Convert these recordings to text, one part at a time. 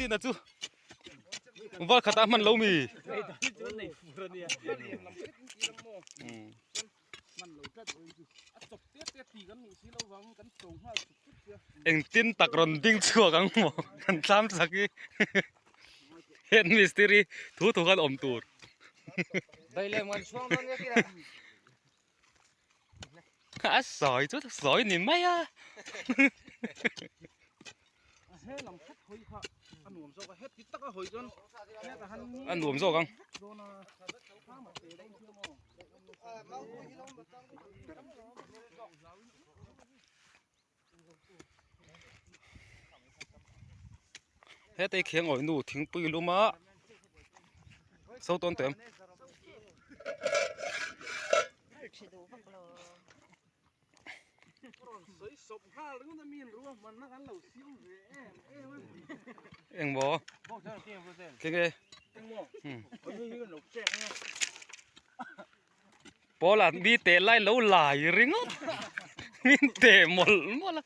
Dina chu val khatah hman lo mi. Engtin tak rawn ding chhuak ang maw kan thlam sak hi head mistiri thu thu khan awm tur. A sawi chu sawi ni mai a. A nuam zawk ang. Hetei khiang awih nu thingpui lum a so tawn tawh em. Engmaw tinge Paula mi teh lai lo lai ringawt min teh mawlh mawlh a.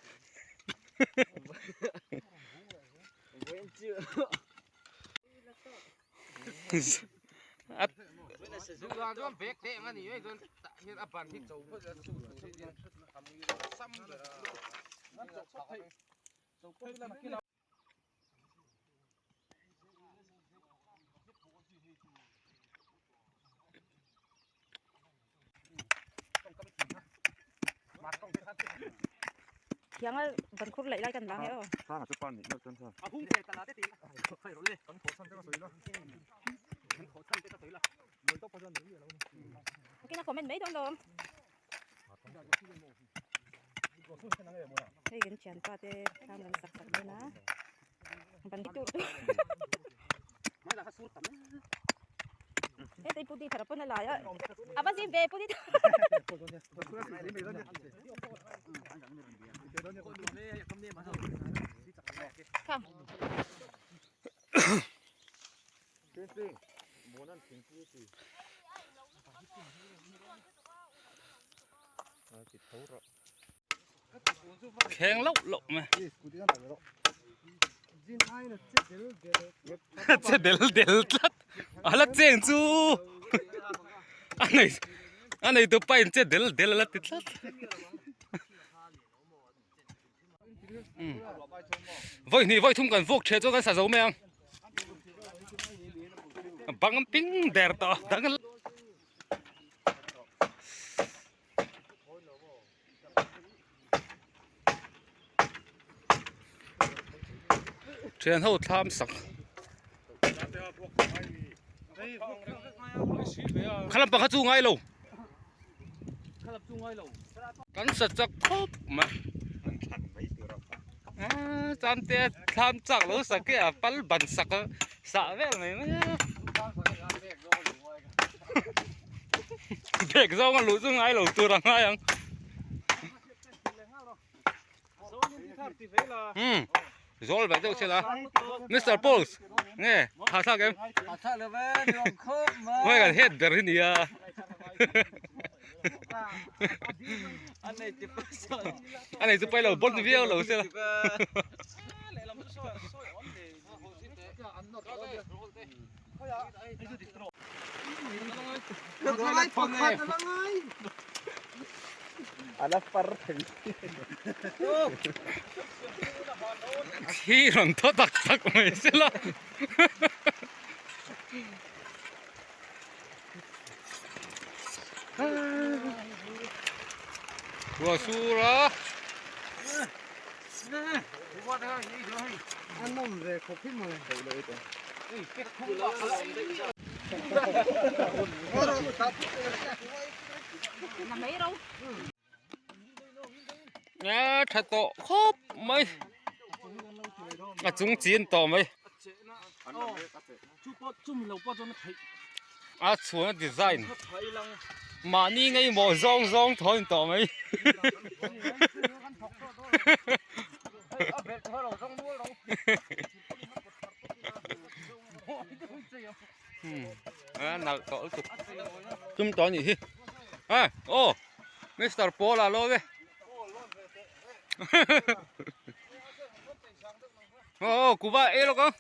Thianga ban khur laih lai kan vang e aw. Kina comment mai dawn lawm. Hei kan thianpa te thlam kan sak sak dawn a ban tur hetei pudi thar pawn a lai a a va zim ve pudi thar Kheng loh loh mai. Che del del tlat. A la cheng chu. A nei a nei tu pa in che del del a la ti tlat. Vawi hnih vawi thum kan vawk ṭhiah chu kan sa zo mai ang. Bang ping der tawh a dang. Thian ho thlam sak kha lampang kha chu ngai lo kan sa chak khawp mai aaa chuan te thlam chak lo sak hi a pal ban sak a sah vel mai mai a. Bag zawng a luh chu ngai lo tur a ngai ang. Hmm. Zawl ve deuh chela. Mr. Pauls. Nge, tha thlak em? Tha thlak lo ve, nuam khawp mai. Hoi kan head ber hi nia. Anei ti pa saw. Anei chu pai lo bon viau lo sela. Khi rawn thaw tak tak mai sela. Rua sur a. A tha tawh khawp mai a chung chin tawh mai a chhuan a design mahni ngaihmawh zawng zawng thaw in tawh mai. A nalh tawh lutuk tum tawh anih hi a aw mister paul a lo ve aw kuva ei lawk ang.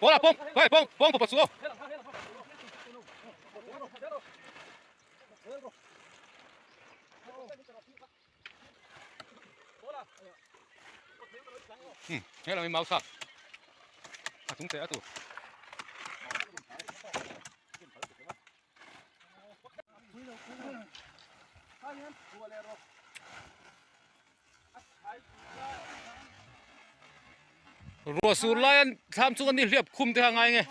Paula pawng hei pawng pawng pawp chu aw. He lam hi mau sap a chung teh a tu. Ruah sur lai an thlam chung an ni hliap khum te kha ngai nge.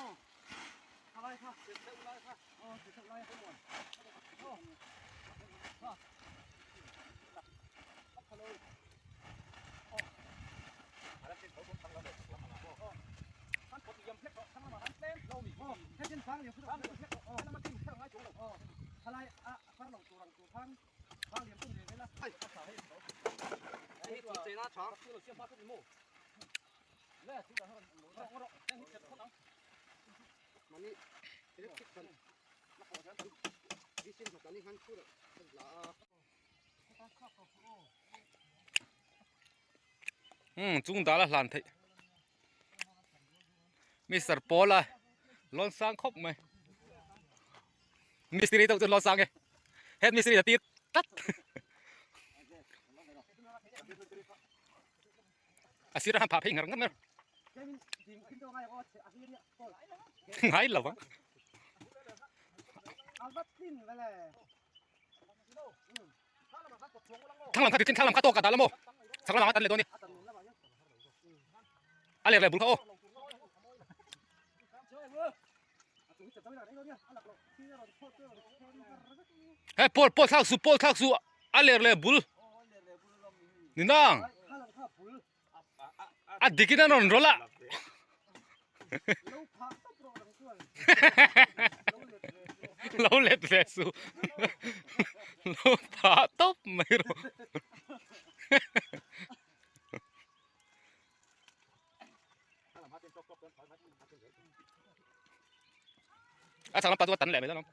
Umm chung dal a hlan theih Mister Paul a lawn sang khawp mai mistiri deuh chu lawn sang e head mistiri a tir tlat a sir a han phah phei ngar ngar mai ngai lo ang. Thlang lam kha thlang lam kha tawk a dah la maw? Chak lamah tan leh dawn ni. A lek leh bul kha aw. He pawl pawl thlak su pawl thlak su a lek leh bul. Ni nang. A dikin an rawn rawlh a. Lo let ve su. Lo phah tawp mai rawh. A chang lampa chu a tan leh mai dawn.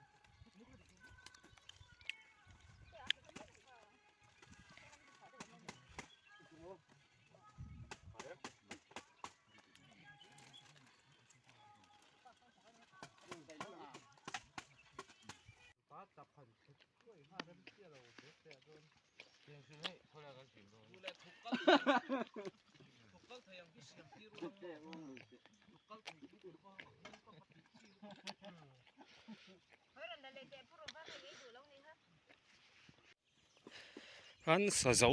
An sa zo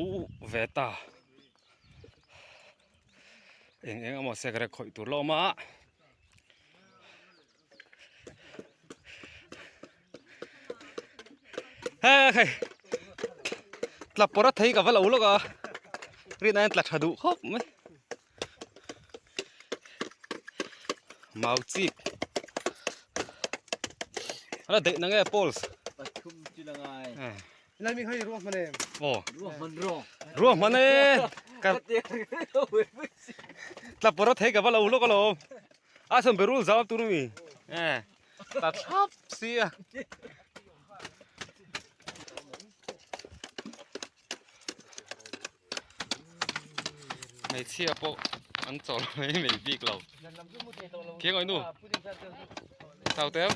ve ta eng eng emaw sekrek khawih tur la awm a hei tla pawr a thei ka va lo lawk a rin aiin tla tha duh khawp mai mau chip ala daih na nge poles pathum chu la ngai Lai mi khai ruah hman em? Aw. Ruah hman rawh. Ruah hman e. Ka tla pawr a thei ka va lo lawk alawm. A sawn berul zau tur mi. Eh. Ta thlap si a. Hmeichhia pawh an chawl mai mai bik lo. Khiang awih nu. Chau teh.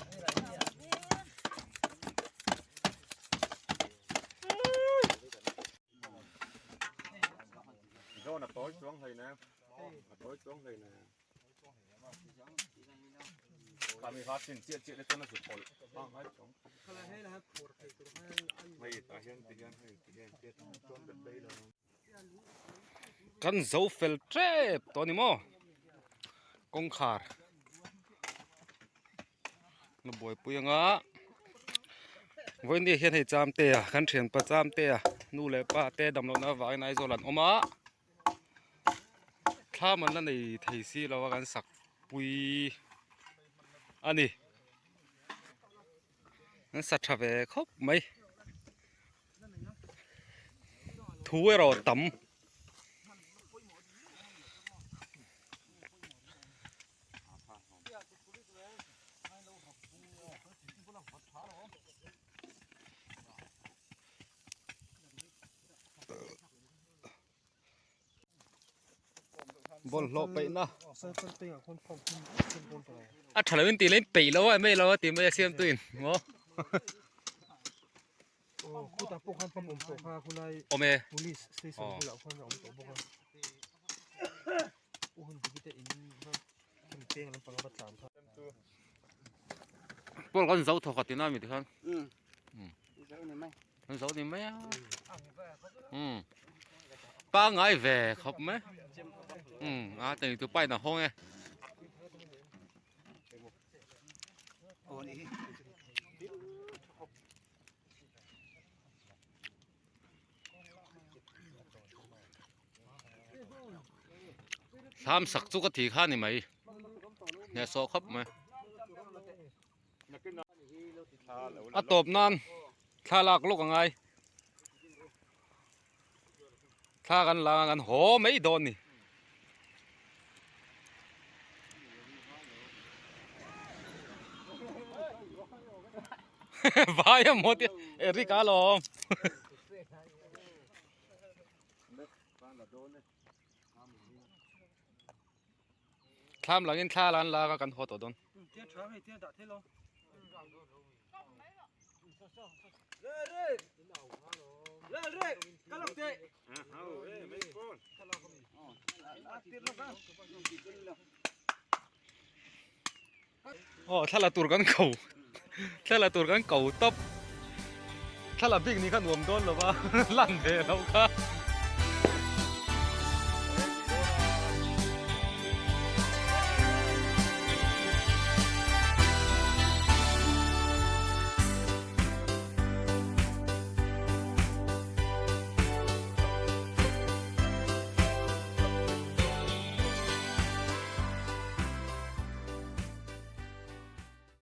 Zawn a tawi chuang hlei ne. A tawi chuang hlei ne. Kami ha chin chiah chiah le chuan a zu pawlh. Hei tah hian ti hian hei ti hian chuan bet bei lo. Kan zo fel tep tawh a ni maw kawngkhar la buaipui anga vawiin hian hei Chamte a kan thianpa Chamte a nu leh pa te damlohna avangin Aizawl an awm a thlam an la nei thei si lo a kan sak pui a ni an sa tha ve khawp mai. Thu erawh tam. Bawlhhlawh peihna. A tha lo in tih leh in peih lo a mai lo a ti mai a siamtuin maw. Awm e. Pawl kan zo thawk a ti na mi tikhan. Kan zo ni mai a. Um. Pangai ve khawp mai. Um a tei tu pai na hawng e. Thlam sak chu ka thi kha ni mai. Hnehsawh khawp mai. A tawp nan thla lak lawk a ngai. Thla kan la a kan haw mai dawn ni. Vai a maw tia Eric a lawm. Thlam langin thla lan lak a kan haw tawh dawn. Aw thla la tur kan ko thla la tur kan ko tawp thla la bik ni kha nuam dawn lo va lan ve lo kha.